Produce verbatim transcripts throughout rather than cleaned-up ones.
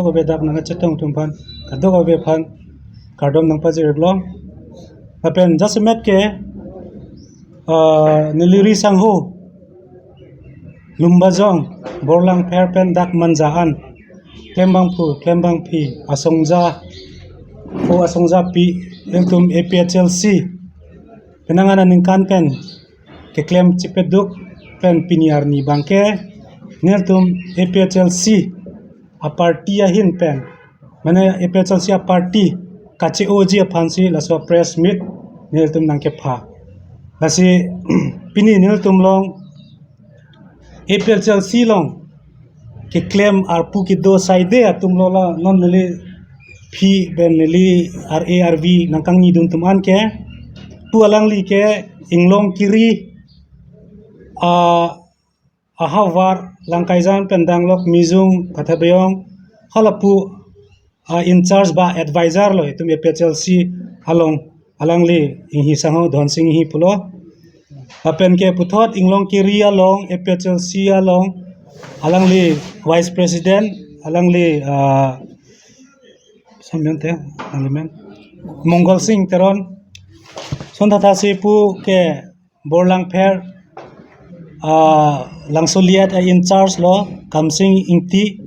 Ave dak nangkachetong atum aphan, kadokave aphan kardom nangpajir-iklo. Lapen jasemet ke, ah, neli ri sangho Lumbajong, Borlangpher pen dak Manja an, klembangphu, klembangphi, asongja pho, asongjapi, nelitum A P H L C penang an aningkan pen keklem chepeduk pen pini arni abangke nelitum A P H L C aparty ahin pen, mane A P H L C aparty kache-oji aphansi laso press meet nelitum nangkepha. Lasi pini nelitum along A P H L C along keklem arpu kedo saide atum lo, la non neli phi pen neli R A R V nangkangnidun atum an ke, pu alangli ke Inglong Kiri, ah, ahavar Langkaijan pen danglok Mijung Kathabeyong, halapu, ah, in charge ba advisor lo itum A P H L C along, alangli Inghi sangho Dhonsing Inghi pulo. Lapen ke puthot Inglong Kiri along, A P H L C along, alangli vice president, alangli, ah, samyang te, alangli men, Mongol Sing Teron. Son thathasi pu ke Borlangpher, ah, Langsoliet a in charge lo Kamsing Ingti.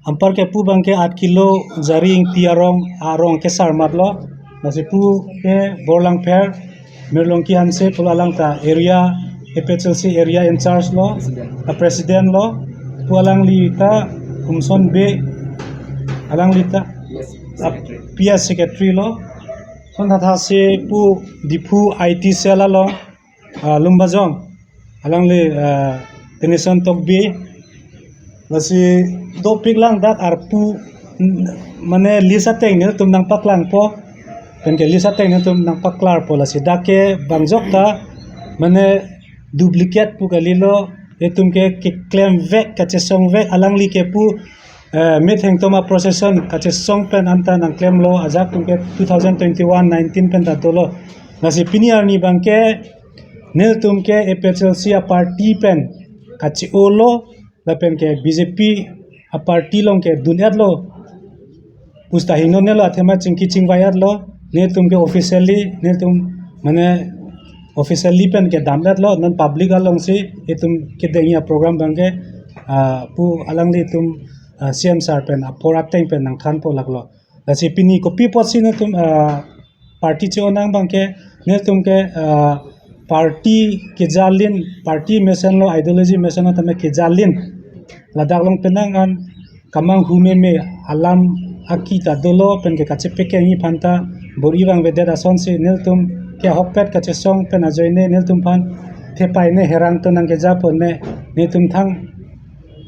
Anparke pu abangke Atkilo Jari Ingti arong, arong kesar matlo. Lasi pu ke Borlangpher Mirlongki Hanse pulo, alang ta area, A P H L C area in charge lo, a president lo. Pu alangli ta Humson Bey, alangli ta P S secretary lo. Son thathasi pu Diphu I T cell along, ah, Lumbajong, alangli, ah, Tenison Tokbi. Lasi dopik lang dak arpu, mm, mane list ateng nelitum nangpaklangpo, pen ke list ateng nelitum nangpaklarpo. Lasi dak ke bang jokta mane duplicate pu kalilo, itum ke keklemvek, kachesongvek, alangli ke pu, eh, metheng toma procession kachesong pen anta nangklemlo, ajak atum ke two thousand twenty-one nineteen pen ta dolo. Lasi pini arni abangke nelitum ke A P H L C aparty pen kache-olo, lapen ke B J P aparty along kedun-etlo, pusta hingno nelo, athema chingki chingvai-etlo, nelitum ke officially, nelitum mane officially pen kedam-etlo, non public alongsi itum kedengji aprogram abangke, ah, pu alanglitum, ah, C M sir pen apor ateng pen nangthanpo laklo. Lasi pini kopi apotsi nelitum, ah, party che-o nang abangke, nelitum ke, ah, party kejalin, party mesenlo, ideology mesenlo tame kejalin, ladak along penang an kamanghu meme alam aki ta dolo, pen ke kachepekengji aphan ta bor-i vangvedet asonsi nelitum ke ahokpet kachesong pen ajoine nelitum aphan thepai ne herang to nangkejapo ne, nelitum thang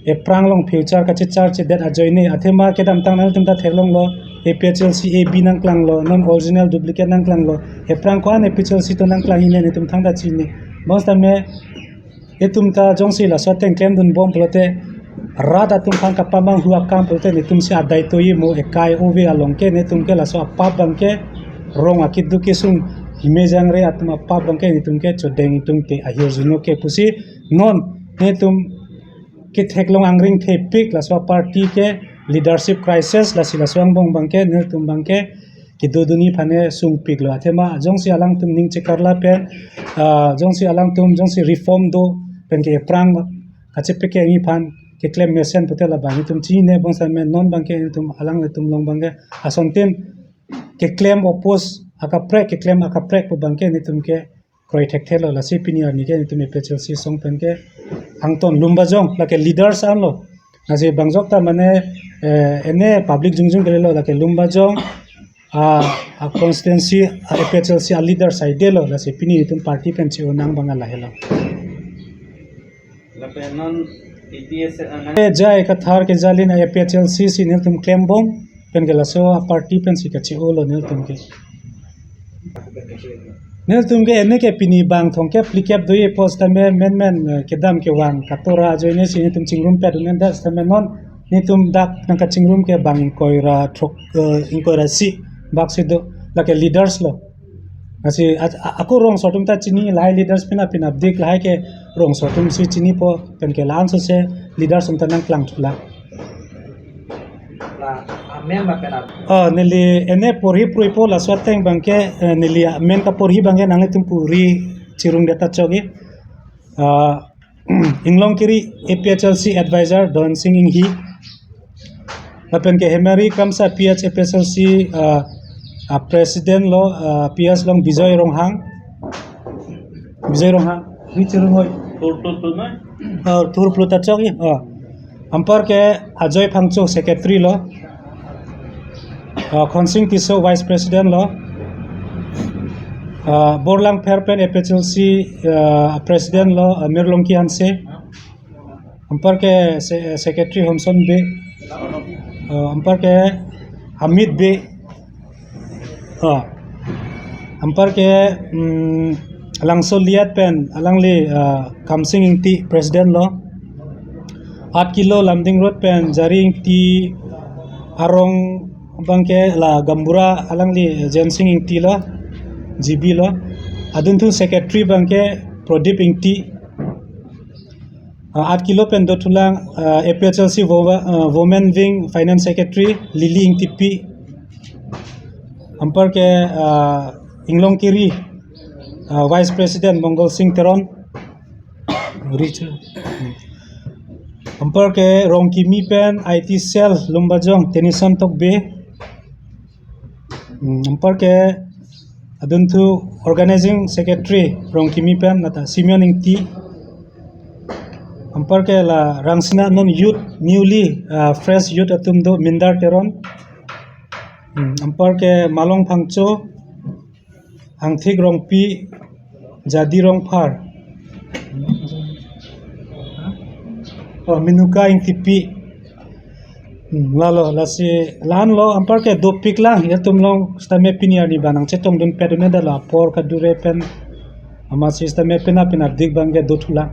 ephrang along future kachecharchedet ajoine, athema kedamtang nangtum ta theklonglo, A P H L C A B nangklanglo, non original duplicate nangklanglo, ephrang ko-an A P H L C to nangklang hine nelitum thangta chini. Bonsitame itum ta jongsi laso ateng klemdunbom pulote, rat atum aphan kapamanghu akam pulote, nelitumsi adai toji mo, ekai ove along ke nelitum ke laso apap abangke, rong akeduk kesung himejangre atum apap abangke nelitum ke chodeng itum ke ahirjuno ke pusi non nelitum ketheklong angring thepik, laso aparty ke leadership crisis, lasi laso angbong abangke nelitum abangke kedodunji aphan ne sungpiklo. Athema jongsi alangtum ning chekarla pen, ah, jongsi alangtum jongsi reform do pen ke ephrang kachepekengji aphan keklem mesen pute labang itum chini, bonsitame non abangke itum alanglitum along abangke asontin keklem oppose akaprek, keklem akaprek pu abangke nelitum ke kroi thekthelo. Lasi pini arni ke nelitum A P H L C asong pen ke angton Lumbajong lake leaders anlo. Lasi bang jokta mane, eh, ene public jongjong kalilo, lake Lumbajong, ah, a constituency, a A P H L C a leader saidelo. Lasi pini itum party pen che-o nang abang lahelo. Lapen non A P H L C, ah, nang- Eh, J I Kathar kejalin A P H L C si nelitum klembom, pen ke laso aparty pensi kache-olo nelitum ke. Nelitum ke ene ke pini bang thomkep phlikep doji apot sitame menmen, eh, kedam kevang katora ajoine si nelitum chingrumpet un-edet sitame non nelitum dak nangkachingrum ke bang ingkoi ra throk, eh, ingkoi ra isi bak si do, lake leaders lo. Lasi a-, a-, ako rongso atum ta chini, lahai leaders pina pina dik lahai ke rongso atum si chinipo, pen ke la-an sose leaders atum ta nangklang thulak. Mem lapen ap. Oh, neli ene porhi pruipo, laso ateng abangke, eh, neli amen kaporhi abangke nanglitum puri chirung deta chokji. Ah, Inglongkiri A P H L C Advisor Don Sing Inghi. Lapen ke Hemari Kramsa P H A P H L C, ah, ah, President lo, ah, P H along Bijoy Ronghang. Bijoy Ronghang. Ni chirung hoi. Tur, tur, tur, na? Ah, tur plu ta chokji. Ah. Anparke Ajoy Phangcho Secretary lo. Ah, Khonsing Tisso Vice President lo. Ah, Borlangpher pen A P H L C, ah, President lo, ah, Mirlongki Hanse. Anparke se-, Secretary Homson Bey. Ah, anparke Amit Bey. Ah. Anparke, mm, Langso Liat pen alangli, ah, Kamsing Ingti President lo. Aat Kilo Lumding Road pen Jari Ingti arong abangke la Gambura alangli Jensing Ingti lo, G B lo. Adunthu Secretary abangke Prodip Ingti. Ah, Aat Kilo pen dothulang, ah, A P H L C Wo-, ah, Women Wing Finance Secretary Lily Ingtipi. Anparke, ah, Inglongkiri, ah, Vice President Mongol Sing Teron. Richard. Anparke Rongkimi pen I T Cell Lumbajong Tenison Tokbi. Hmm, anparke adunthu Organizing Secretary Rongkimi pen lata Simeon Ingti. Anparke la Rangsina non youth, newly, ah, fresh youth atum do Mindar Teron. Hmm, anparke Malong Phangcho, Angthik Rongpi, Jadi Rongphar. Oh, Minuka Ingtipi. Hmm, lalo, lasi, la-an lo, anparke dopik lang, ya atum along sitame pini arni abang nangchetongdun pet un-e detlo, apor kadure pen, amatsi sitame pina pina dik abangke dothulang.